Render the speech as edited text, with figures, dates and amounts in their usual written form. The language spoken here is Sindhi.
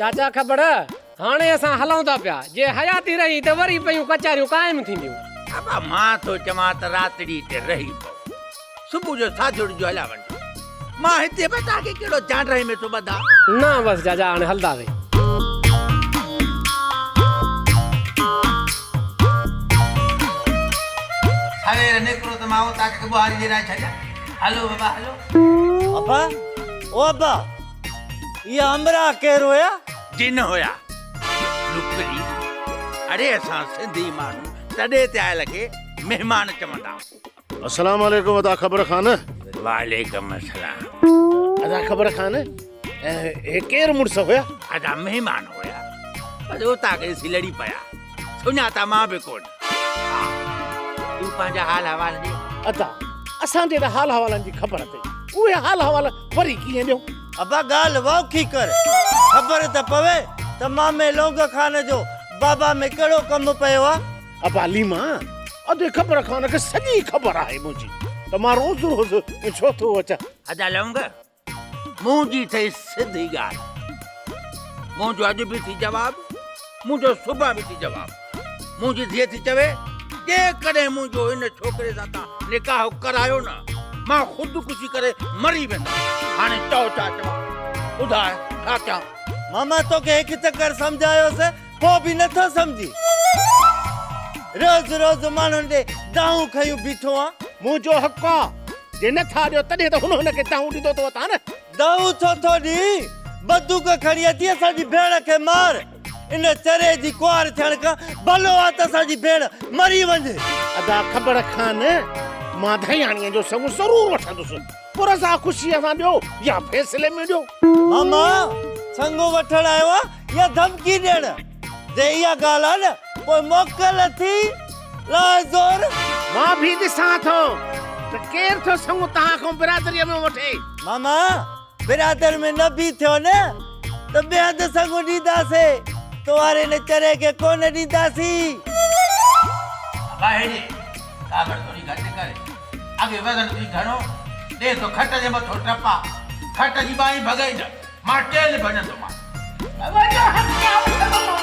چاچا کبڙ، هاڻي اسان هلون ٿا پيا، جي حياتي رهي ته وري پيون ڪچهريون قائم ٿينديون. ابا مان ٿو چوان ته راتڙي هتي رهي پئو، صبح جو ساجهڙ جو هليا وڃجو. مان هتي به توهان کي ڪهڙو جانڊهه ۾ ٿو ٻڌان. نه بس چاچا هاڻي هلنداسين. سوير نڪرو ته مان اوطاق کي ٻهاري ڏيرائي ڇڏيان. هلو بابا هلو. ابا او ابا اها همراهه ڪير هيا؟ جن هيا. نوڪري، اڙي اسان سنڌي ماڻهو تڏي تي آيل کي مهمان چوندا آهيون. السلام عليڪم ادا خبر خان. وعليڪم السلام. ادا خبر خان هي ڪير مڙس هيا؟ ادا مهمان هيا بس اوطاق ڏسي لڙي پيا. سڃاتا مان به ڪونه. ها تون پنهنجا حال احوال ڏي. ادا اسان جي ته حال احوالن جي خبر اٿئي اهي حال احوال وري ڪيئن ڏيون. ابا ڳالهه واکي ڪر خبر ته پوي ته مامي لونگ خان جو بابا ۾ ڪهڙو ڪم پيو آ. ابا ليما ادي خبر خان کي سڄي خبر آهي منهنجي ته مان روز روز ڇو ٿو اچان. ادا لونگ منهنجي ٿئي سڌي ڳالهه. منهنجو اڄ به ٿي جواب، منهنجو سڀان به ٿي جواب. منهنجي ڌيء ٿي چوي، جيڪڏهن منهنجو هن ڇوڪري سان تان نڪاح ڪرايو نه، مان خودڪشي ڪري مري ويندس. هاڻي چئو ڇا چوان؟ ٻڌاء ڇا ڪيان؟ ماما توکي هڪ چڪر سمجهايوس، پوء به نٿو سمجهين. روز روز ماڻهن ڏي دانهون کنيون بيٺو آن. منهنجو حق آ، جي نه ٿا ڏيو تڏهن ته هن هن کي دانهون ڏيندو ٿو وتان نه. دانهون ڇو ٿو ڏين؟ بندوق کڻي اچي اسان جي ڀيڻ کي مار. ان چري جي ڪنوار ٿيڻ کان ڀلو آ ته اسان جي ڀيڻ مري وڃي. ادا کبڙ خان، مان ڌياڻيء جو سڱ ضرور وٺندس. پوء رضا خوشيء سان ڏيو يا فيصلي ۾ ڏيو. ماما، سڱ وٺڻ آيو آ يا ڌمڪي ڏيڻ؟ جي اها ڳالهه آ نه پوء موڪل ٿي لاء زور. مان به ڏسان ٿو ته ڪير ٿو سڱ توهان کان برادريء ۾ وٺي. ماما، برادر ۾ نه به ٿيو نه ته ٻئي هنڌ سڱ ڏينداسين، تو واري ان چري کي ڪونه ڏينداسين. ابا هيڏي ڪاوڙ ٿوري گهٽ ڪر، اڳي وزن ٿي گهڻو، ڏي ٿو کٽ جي مٿو ٽپا، کٽ جي ٻانهين ڀڳئي نه، مان ٽيل ڀڃندومانس. وڏو حق آ وٺندومانس.